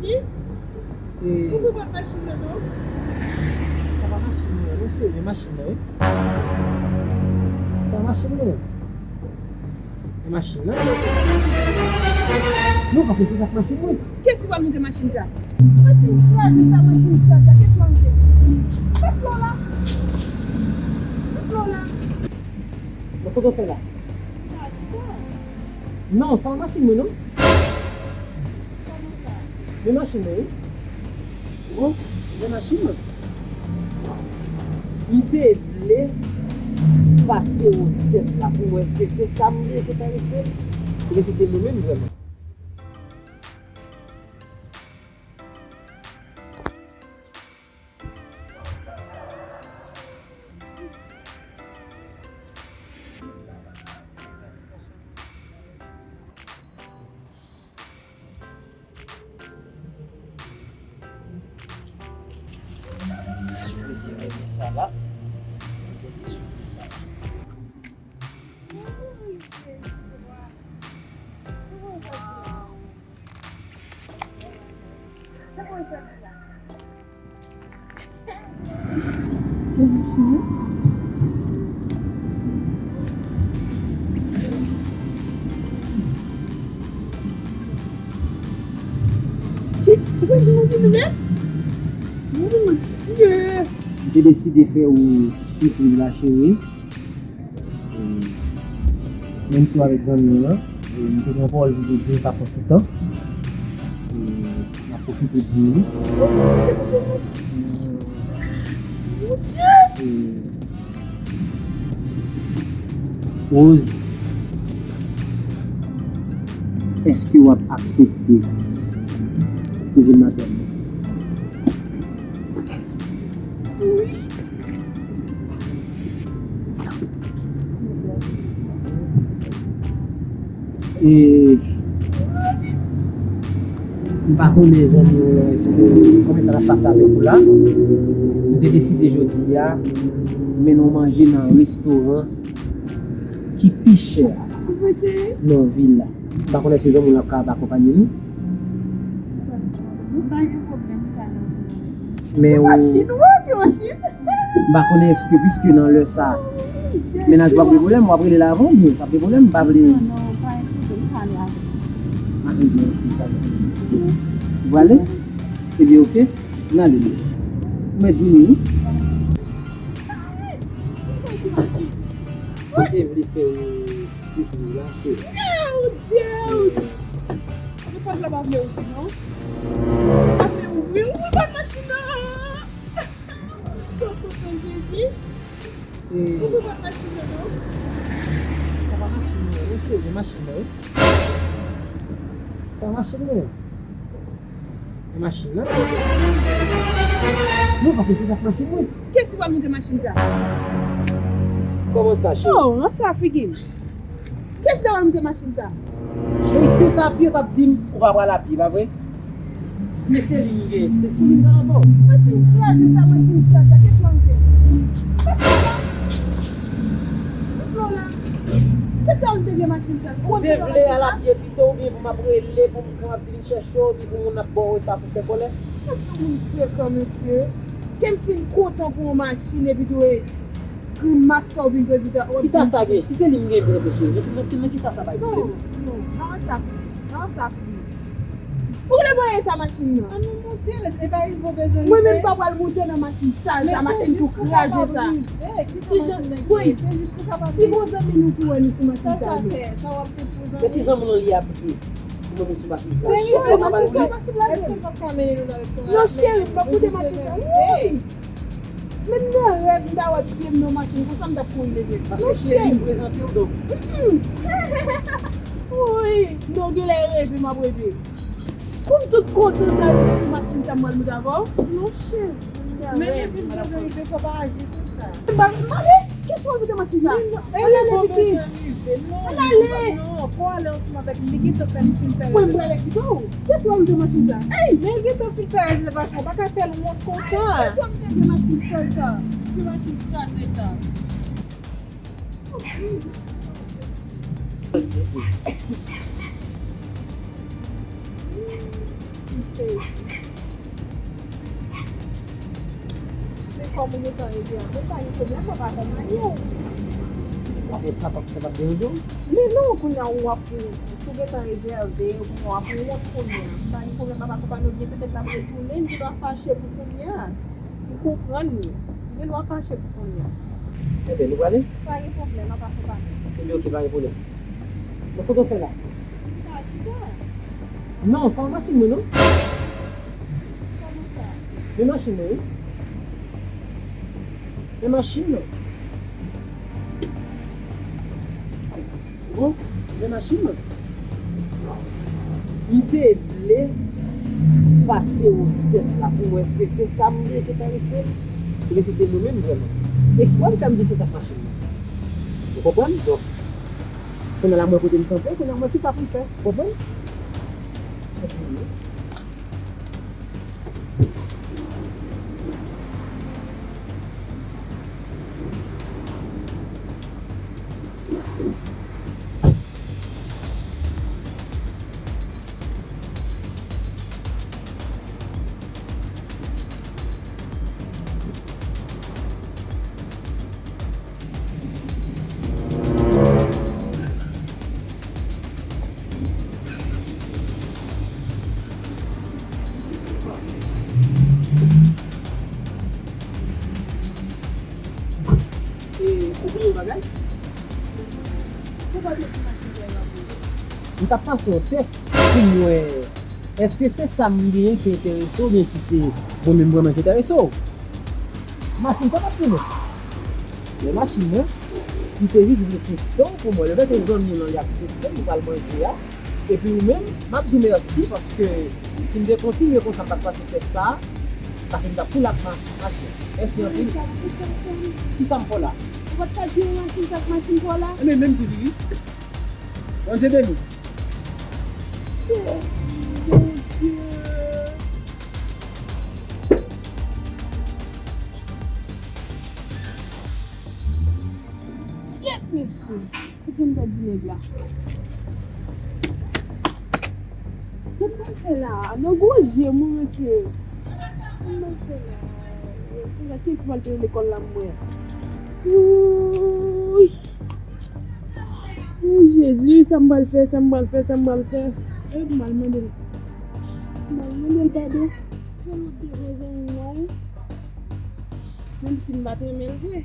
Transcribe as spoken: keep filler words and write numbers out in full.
Si? E ou konprann machin nan, non? Sa pa machin mwen, non, cheri, men machin nan, wi. Sa machin mwen. E machin nan? Non, paske se sa k machin mwen. Kiyès ki pral monte machin sa? Machin kraze sa, machin sal sa. Kiyès ki pral monte? Kiyès la la? Kiyès la la? Bon, kote w fè la? Non, sa machin mwen, non. Kòman sa? Men machin mwen, wi. Bon, men machin mwen. M te vle pase wostès la pou m wè èske se sa m vle enterese m, oubyen si se mwen menm vrèman. Sipriz yo renmen sa la. Mwen te di sipriz sa la. Ki? Ou pa janm manje nou menm? Mon Dye! M te deside fè ou sipriz la, cheri. E, menm si w avèk zanmi w lan, e, m te pran pawòl pou te di w sa fè yon ti tan. E, m ap pwofite di w li. Rose, èske w ap aksepte pou vin madanm mwen? E m pa konnen zanmi w lan, èske konbyen tan l ap pase avèk ou la. M te deside jodi a mennen w manje nan restoran ki pi chè nan vil la. M pa konnen èske zanmi w lan ap kapab akonpanye nou. Men ou, m pa konnen èske, piske nan lè sa, mennaj ou ap gen pwoblèm, w ap rele l avan oubyen p ap gen pwoblèm, m pa vle. Ah, ebyen, ok, pa gen pwoblèm. Ou prale? Ebyen, ok, n ale. Ou mèt vini, wi. Mwen te vle fè w sipriz la, cheri. Oh, Deus! Mwen pa vle, pa vle ouvri, non. Pa vle ouvri, ouvri bòn machin nan. Tonton Jezi. Ouvri bòn machin nan, non. Sa pa machin mwen, wi, cheri, machin mwen, wi. Sa machin mwen. E machin nan? Non, paske se sa k machin mwen. Kiyès ki pral monte machin sa? Kòman sa, cheri? Oh, ranse a figi m. Kiyès ki ta pral monte machin sa? Cheri, si w t a pye, w t ap di m ou pa pral a pye, pa vre? Men se li m gen, se sou li m t ap avè w. Machin kraze sa, machin sal sa, kiyès ki pral monte? Kiyès la la? Kiyès la la? Kiyès ki pral monte vye machin sa? Ou te vle al a pye pito oubyen pou m ap rele pou m, pou m ap di vin chèche w, epi pou moun ap ba w reta pou fè kòlè? Moun frekan, mesye. Ke m fin kontan pou yon machin epi tou e grimas sa w vin prezante. Kisa sa gen? Si se li m gen pou mete cheri, nan, nan, nan kisa sa bay pwoblèm? Non, non, pa wè sa fini. Pa wè sa fini. Ou genlè pa wè eta machin nan? An nou monte l, e pa rive w bezwen rive. Mwen menm pa pral monte nan machin sal sa, machin tou kraze sa. Kijan, woy, si gon zanmi nou ki wè nou sou machin sa, non. Sa w ap fè pou zanmi? Men si zanmi w lan li abye, ou menm ou sou machin sa. Serye, machin sa pa sou blaze. Èske m p ap ka mennen nou nan restoran? Non, cheri, m p ap monte machin sa. Woy! Menm nan rèv, m ta wè pye m nan machin, konsa m t ap kouri leve l. Paske se li m prezante w, donk. Woy, non, genlè reve m ap reve. Kòm tout kote sa yo sou machin sa m pral monte avè w? Non, cheri. Men nou jis bezwen rive, fò pa aji konsa. M pa, m ale. Kiyès ki pral monte machin sa? Ann ale, pitit. Ann ale. Non, fò w ale ansanm avèk li. Li gentan fè, li fin fè rezèvasyon. Mwen prale kite w. Kiyès ki pral monte machin sa? Ey! Men li gentan fin fè rezèvasyon. Ou pa ka fè l wont konsa. Kiyès ki pral monte vye machin sal sa? Vye machin kraze sa. M Sezi. Men kòm ou gentan rezève, pa gen pwoblèm, mwen pa konprann ou. Sa pa, sa pa, sa pa deranje w? Men non, kounye a ou ap, si w gentan rezève, ou ap wont kounye a. Pa gen pwoblèm, m ap akonpanye w byen, petèt l ap retounen, li gen dwa fache pou kounye a. M konprann li. Li gen dwa fache pou kounye a. Enben, nou prale? Pa gen pwoblèm, m ap akonpanye w. Enben, oke, pa gen pwoblèm. Bon, kote w fè la? M pa chita. Non, sa machin mwen, non? Kòman sa? Men machin mwen, wi. Men machin nan. Bon, men machin nan. M te vle pase wòs tès la pou m wè èske se sa m vle ki enterese m, oubyen si se mwen menm vrèman. Eksprè m fè m di se sa k machin nan. Ou konprann? Donk, kounye a la m wè kote m kanpe, kounye a m wè ki sa pou m fè. Ou konprann? E, ou bliye yon bagay? Ou pa t met yon machin dèyè la pou ou? M t ap pase yon tès pou m wè èske se sa m genyen ki enterese w oubyen si se mwen menm vrèman ki enterese w. Machin pa t ap pwoblèm. Men machin nan, m te jis vle teste w pou m wè. Lefètke zanmi w lan li aksepte, li pral manje a. Epi ou menm, m ap di w mèsi paske si m te kontinye konsa, m pa t pase tès sa a, sa fè m t ap poul ak ma-, machin. Mèsi anpil. Kisa m fè w la? Ou pa t ka di yon machin sa k machin pa w la? Enben, menm di li wi. Bondye beni. Bondye. Kyèt, mesye. Kote m pèdi nèg la? Sa m pral fè la? Nan gwo je m wi, mesye. Sa m pral fè la? Kiyès ki pral peye lekòl la, m wè? Wouy! Wouy, Jezi, sa m pral fè, sa m pral fè, sa m pral fè? E m al mande l. M al mande l padon. Fè l wont devan zanmi mwen. Menm si m pa t renmen l vre.